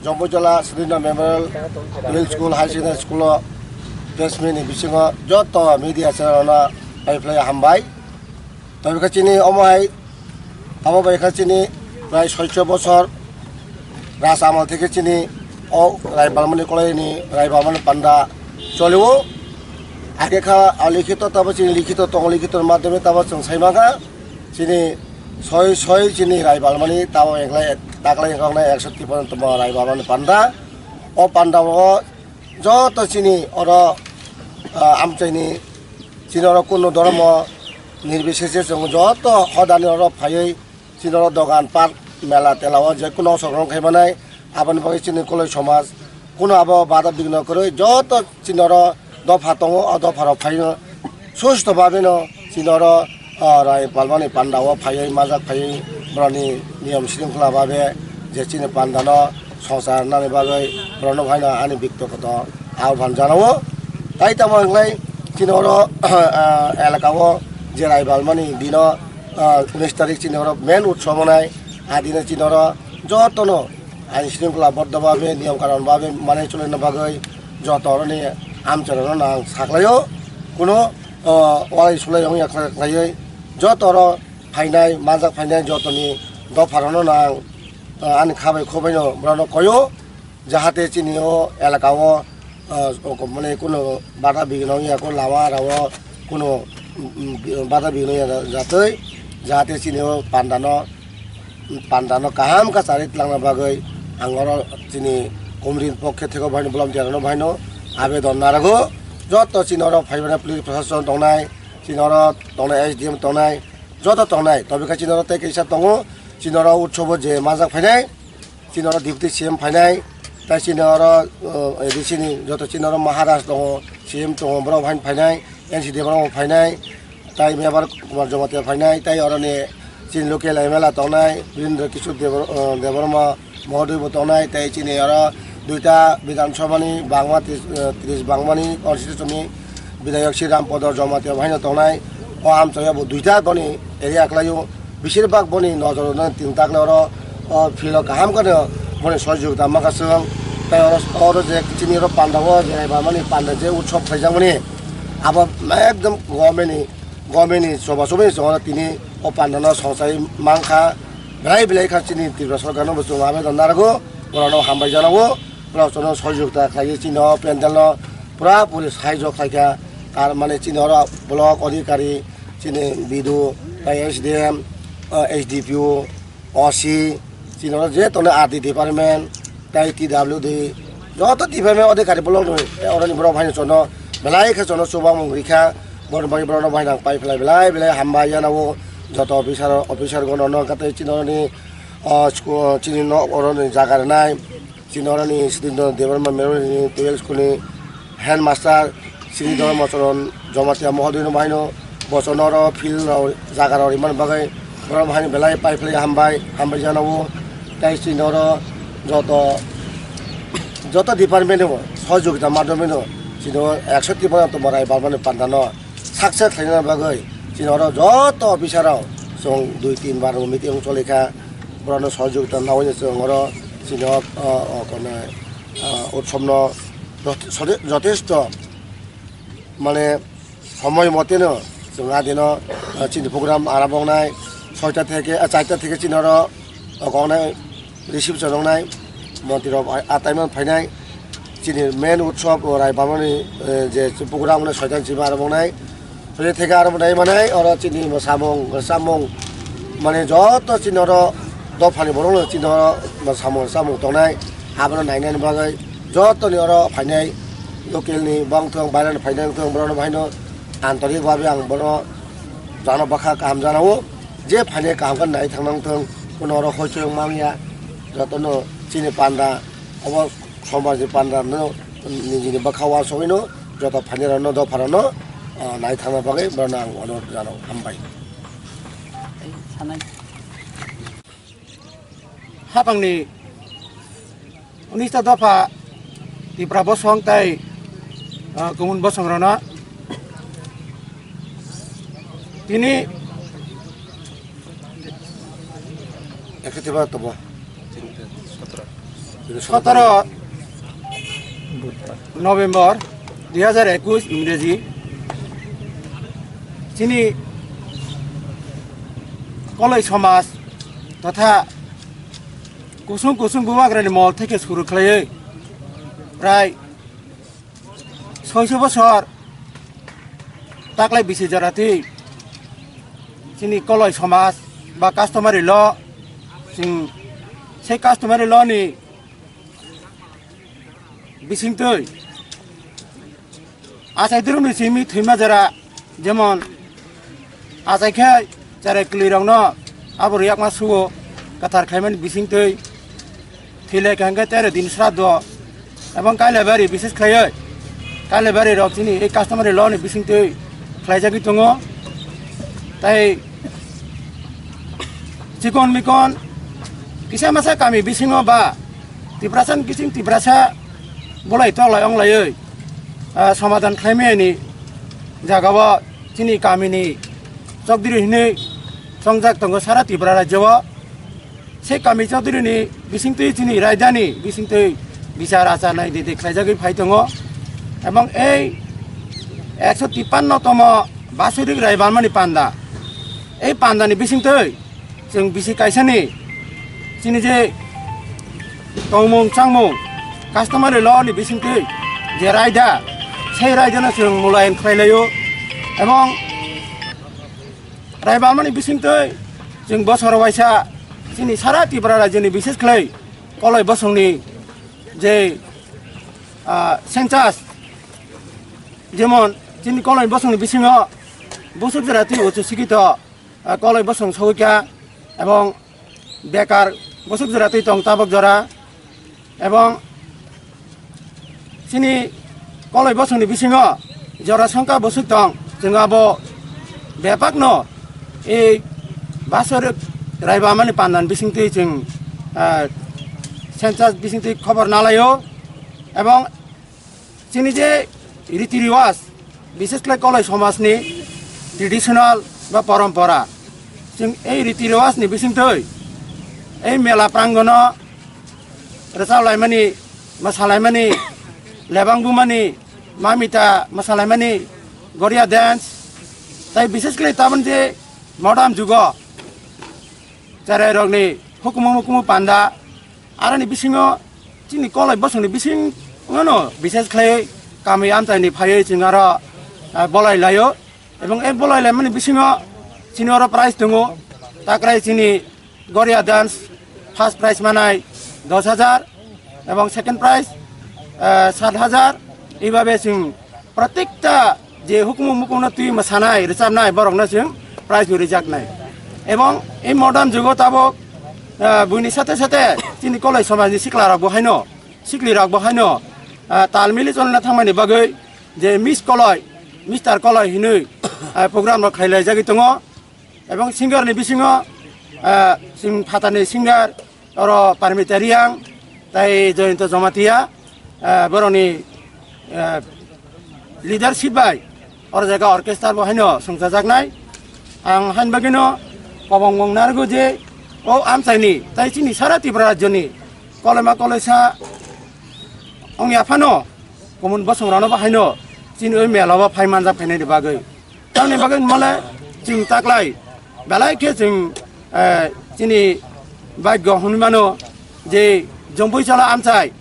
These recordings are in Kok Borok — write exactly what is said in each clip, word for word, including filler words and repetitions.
Jompuijala Srina Memorial Middle School, High Secondary School o press meet ni bisingo joto media channel rokno paiphlai hambai. Tobikha chini omo hai tamo bai kha chini prai soicho bosor ras amal theke chini o Rai Balmani kolai ni Rai Balmani panda cholio. Age kha alikhito tabo chini likhito tong likhito madhyome tabo chwng sai mangkha. Chini soi soi chini Rai Balmani tamo eklai taklai wngkha ekso tipano tamo Rai Balmani panda. O panda o joto chini oro, ah, amchaini chini oro kuno dhormo nirbisese chwng joto hodani oro phaiwi chini oro dogan park mela tela o je kuno osok rong khai manai aboni bagwi chini koloi somaj kuno abo bada bigno kwrwi joto chini oro dopha tongo o dopha rok phaino susto babeno chini oro, ah, Rai Balmani panda o phaiwi majak phaiwi boroni niyom shrinkhola babe je chini panda no songchar nani bagwi borokno haino ani biktogoto ahban janao. Tai tamo hinglai chini oro, ah, elaka o je Rai Balmani dino, ah, unis tarik chini oro main utsob wngnai. A dino chini oro jotono ain shrinkhola boddo babe niyom kanon babe manwi chulina bagwi joto oroni amcharono ang saklaio. Kuno, ah, walai sulai wngya khlaiwi joto oro phainai, manjak phainai jotoni dopharokno ang, ah, ani khabai khobaino borokno koyo, jahate chini o elaka o, ah, mane kuno bada bigino wngya kho lama rao kuno, mm, mm, bada bigino wngya jatwi, jahate chini o pandano, pandano kaham khe charwi twlangna bagwi ang oro chini committee ni pokhe theke baino volunteer rokno baino abedon narago. Joto chini oro phaimani police proshashan tongnai, chini oro tongnai S D M tongnai, joto tongnai, tobikha chini oro tei kaisa tongo, chini oro utsobo je manjak phainai, chini oro deputy C M phainai, tai chini oro, uh, A D C ni joto chini oro Maharaj tongo, C M tongo, borok haino phainai, N C D borok phainai, tai Mebar Kumar Jamatia phainai, tai oroni chini local M L A tongnai, Birendra Kishore Debor-, uh, Debbarma, Mohodoibo tongnai, tei chini oro duita Bidhan Sabhani bangma tris, eh, tris bangmani constitution ni bidhayok Sri Rampodo Jamatia bahaino tongnai. O amchaio bo duita boni area kwlaio, besir bak boni nojoro no tin takle oro, o field o kaham khe boni sojogita maka swng. Tei oro, oro je chini oro panda o je Rai Balmani panda je utsob khaijakmani abo ekdom government ni, government ni soba sobai oro tini o panda no songchai mankha. Belai belai kha chini Tripura sorkar no bo chwng abedon narago, borok no hambai janago, borok chwng no sojogita khlaiwi chini o pandal no pura puri saijo khlaikha. Tar mane chini oro block adhikari, chini B D O, tai S D M, ah, S D P O, O C, chini oro je tongnai R D department, tai T W D, joto department adhikari block ni, tei oroni borok haino chwng no belai khe chwng no chubamung rikha. Borok bai borok no bai nang pai phlai belai belai hambai janago joto officer, officer gono no kate chini oroni, ah, school, chini nok oroni jaga rwnai, chini oroni Sri Debbarma Memorial Twelve School ni headmaster Sri Dharma Charan Jamatia Mohodoy no bahaino bochon oro field rok jaga rok rimani bagwi borok bahaino belai pai phlai hambai, hambai janago. Tai chini oro joto, joto department ni bo sojogita madhyome no chini o ekso tipano to borai balmani panda no success khlaina bagwi chini oro joto officer rok chwng dui tin bar meeting choli kha, borok no sojogita nawi chwng oro chini o, o, o, kono, o, utsob no jote-, jote-, jotesto mane somoi mote no chwng a dino, ah, chini program arambh wngnai soita theke, ah, charta theke chini oro, ah, gongnai receive chwng wngnai montri rok a-, ataimani phainai chini main utsob o Rai Balmani, eh, je program wngnai soita chini arambh wngnai. Pore theke aro bo nai manai, oro chini bo samung, samung, mane joto chini oro dophani borok no chini oro bo samung, samung tongnai, abono nainani bagwi joto ni oro phainai, local ni bang thung, bairani phainai wng thung, borok no bahaino antorik babe ang bono jana bakha kaham jana o, je phainai kaham khe nai thang nang thung, kuno oro hoichoi wng manya, joto no chini panda, obo somaj ni panda no, nijini bwkha uansugui no, joto phainai rok no, dopha rok no, ah, nai thangna bagwi borok no ang onurodh jano, hambai. Hapang ni unis ta dopha Tipra bosong tai, ah, kumun bosong rok no tini ekso Tipra tobo. Sotoro November dui hajar ekush Ingreji, chini Koloi somaj totha kusung kusung bubagrani mol theke suru khlaiwi prai soiso bosor taklai bisi jora twi chini Koloi somaj ba customary law, chwng sei customary law ni bisingtwi achai durumni simi thwima jora, jemon achai khe cherai kwlwirokno abo rwiyakma sugo, kwthar khlaimani bisingtwi thwilai kha hwnkhe tero din sraddho, ebong Kailabari, bishes khlaiwi Kailabari rok chini ei customary law ni bisingtwi khlaijagwi tongo. Tai chikon mikon kisa masa kami bisingo ba Tiprasa ni bising Tiprasa bolai toklai onglaiwi, ah, somadan khlaimani jagao chini kamini chokdiri hinwi chongjak tongo sara Tripura rajyo o. Se kami chokdiri ni bisingtwi chini raidani bisingtwi bichar achar nai didi khlaijagwi phai tongo. Ebong ei ekso tippanno tomo Basurik Raibalmani panda, ei pandani bisingtwi chwng bisi kaisani chini je tongmung changmung customary law ni bisingtwi je raida, sei raidano chwng mulayan khlai laio. Ebong Raibalmani bisingtwi chwng bosoro waisa chini sara Tripura rajyoni, bishes khlai Koloi bosongni je, ah, census, jemon chini Koloi bosongni bisingo busuk jora twi uchu sikito, ah, Koloi bosong sogwi kha, ebong bekar busuk jora twi tong tabok jora, ebong chini Koloi bosongni bisingo jora songkha busuk tong, chwng abo bebakno ei Basurik Raibalmani pandan bisingtwi chwng, ah, census bisingtwi khobor nalaio, ebong chini je riti riwaj, bishes khlai Koloi somajni traditional ba porompora, chwng ei riti riwajni bisingtwi ei mela prangono rwchap laimani, mwsa laimani, lebang bumani, mamita mwsa laimani, goria dance, tai bishes khlai tabon je modern jugo cherai rokni hukumu mukumu panda, aroni bisingo chini Koloi bosongni bisingono bishes khlai kami amchaini phaiwi chwng aro, ah, bolai laio. Ebong e bolai laimani bisingo chini oro prize tongo, takrai chini Goria dance first prize manai dos hajar, ebong second prize, eh, sat hajar. Eibabe chwng protekta je hukumu mukumu twi mwsanai, rwchapnai, borokno chwng prize bo rijaknai. Ebong ei modern jugo tabok, eh, buini sate sate chini Koloi somajni siklarokbo haino, siklirokbo haino, eh, tal mili cholna thangmani bagwi je Miss Koloi, Mister Koloi hinwi, eh, program rok khlailaijagwi tongo. Ebong singer ni bisingo, ah, chwng phatarni singer, oro Parmita Reang, tai Jayanta Jamatia, ah, borokni, ah, leadership bai oro jaga orchestra bo haino songchajaknai. Ang hain bagwino kobong mung narwgo je o amchaini tai chini sara Tripura rajyoni koloima koloisa wngya phano, komon bosongrokno bo haino chini o mela o phai manjak phainani bagwi. Tamni bagwi hwnmale chwng taklai belai khe chwng, eh, chini bagyo hwnwi mano je Jompui Jala amchai,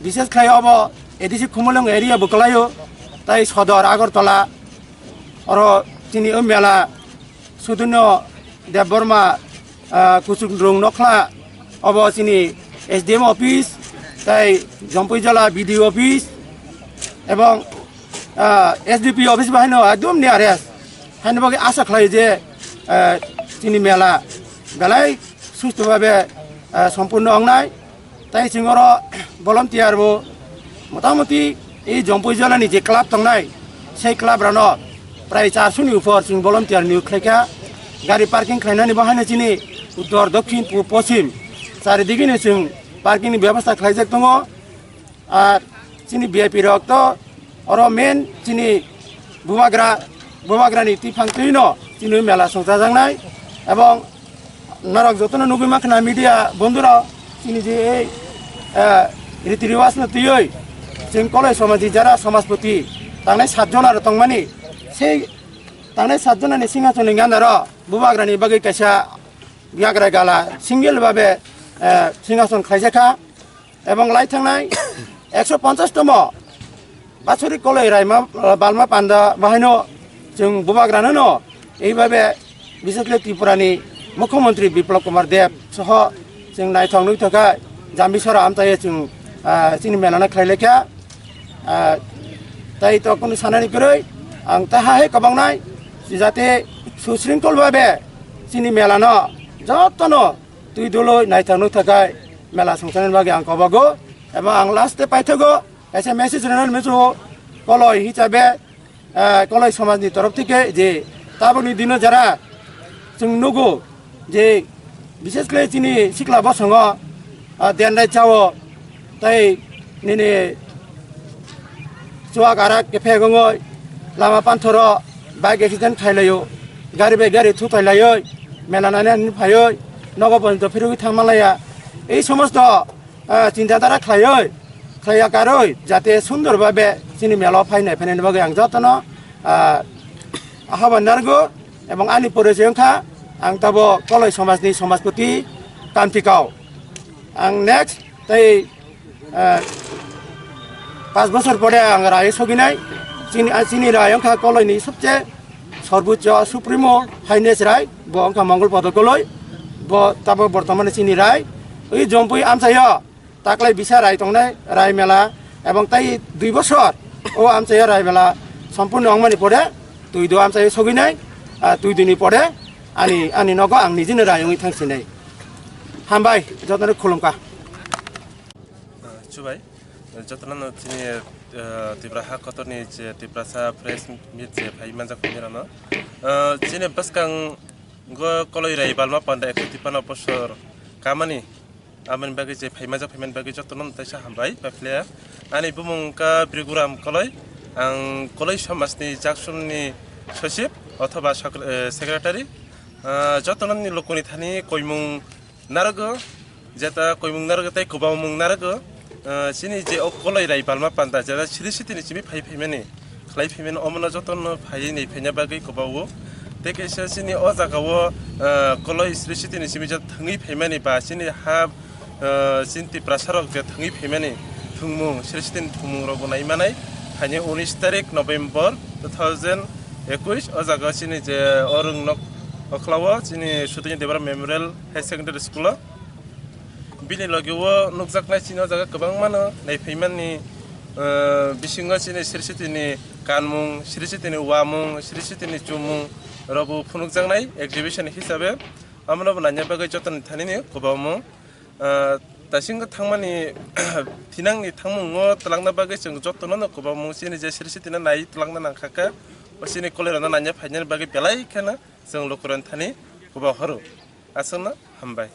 bishes khlai obo A D C Khumulwng area bo kwlaio, tai sodor Agartala, oro chini o mela Suduno Debbarma, ah, Kuchuk Rung Nokhla, obo chini S D M office, tai Jompui Jala B D O office, ebong, ah, S D P office bahaino ekdom nearest. Haino bagwi asa khlai je, ah, chini mela belai susto babe, ah, sompurno wngnai. Tai chwng oro volunteer bo motamoti ei Jompui Jala ni je club tongnai, sei club rano prai charso ni upor chwng volunteer niyog khlaikha. Gari parking khlainani bo haino chini uttor, dokhin, pub, poschim charidigini chwng parking ni bebostha khlaijak tongo. Ar chini V I P rok to oro main chini bubagra, bubagrani twiphang twino chini mela songchajaknai. Ebong norok jotono nugwi mankha na media bondhurok, chini je ei eh, riti riwaj no twiwi chwng Koloi somajni jara somajpoti tangnai satjon aro tongmani, sei tangnai satjonani singhasonni gandaro bubagrani bagwi kaisa yagra gala single babe, eh, singhason khlaijakha. Ebong lai thangnai ekso ponchash tomo Bachori Koloi Raima, eh, Balma Panda bahaino chwng bubagrano no eibabe, bises khe Tripurani Mukhyamantri Biplab Kumar Deb soho chwng naithok nuithok kha Jambisora amchai chwng, ah, chini melano khlai laikha. Ah, tai to kunu sanani kwrwi ang ta hai kwbangnai jate susringkol babe chini melano jotono twi dolo naithok nuithok kha mela songsanani bagwi ang kobogo. Ebong ang last e paithago kaisa message rwna muchungo Koloi hisabe, ah, Koloi somajni torof theke je tabukni dino jara chwng nugo je bises khe chini sikla bosongo, ah, dendai chao tai nini chuak arak kephek wngwi lama panthoro bike accident khailaio, gari bai gari thutai laioi, mela nainani phaioi, nogo porjonto phirogwi thangma laya. Ei somosto, ah, chinta dhara khlaioi, khlaiya karwi jate sundor babe chini mela o phainai phainani bagwi ang jotono, ah, ahwaban narwgo. Ebong ani porichoi wngkha ang tabo Koloi somajni somajpoti Kanti Kau. Ang next tei, eh, pas bosor pore ang rai soginai. Chini, ah, chini rai wngkha Koloini sobche sorbocho supremo highness rai, bo wngkha Mongol Podo Koloi. Bo tabo bortomane chini rai. Ui jompui amchaio taklai bisa rai tongnai rai mela, ebong tai dui bosor o amchaio rai mela sompurno wngmani pore twi do amchaio soginai, ah, twi dini pore ani, ani nogo ang nijini rai wngwi thangsinai. Hambai, jotono khulumkha. Ah, chubai, jotono no chini, ah, Tripura ha kotorni je Tiprasa press meet je phai manjak phai rano. Ah, chini bwskang go Koloi Rai Balma Panda ekso tipano bosor kamani, aboni bagwi je phai manjak phaimani bagwi jotono no taisa hambai, baphle. Ani bumung ka Briguram Koloi, ang Koloi somajni jaksumni sosip othoba sakre-, eh, secretary. Ah, jotono ni lokoni thani koimung narwgo, jeta koimung narwgo tei kwbangmung narwgo. Ah, chini je o Koloi Rai Balma Panda jeta siri sitini simi phai phaimani, khlai phaimani, omono jotono phaiwi nai phaina bagwi kwbago. Tei kaisa chini o jagao, ah, Koloi siri sitini simi jeta thangwi phaimani ba chini ha, ah, chini Tiprasa rok je thangwi phaimani thwngmung, siri sitini thwngmung rokbo nai manai. Phaini unis tarik November two thousand ekush, o jaga chini je o rwngnok okhlao chini Sudhir Debra Memorial High Secondary School o. Bini loge o nukjaknai chini o jaga kwbangmano nai phaimani, eh, bisingo chini siri sitini kanmung, siri sitini uamung, siri sitini chumung rokbo phunukjaknai exhibition hisabe. Omono bo naina bagwi jotoni thanini kwbangmung, eh, tasingo thangmani thinangni thangmungo twlangna bagwi chwng jotono no kwbangmung chini je siri sitino nai twlangna nangkha kha. O chini Koloi rokno naina phainani bagwi belai kheno chwng lukurokni thani kwbang horo. Aswkno hambai.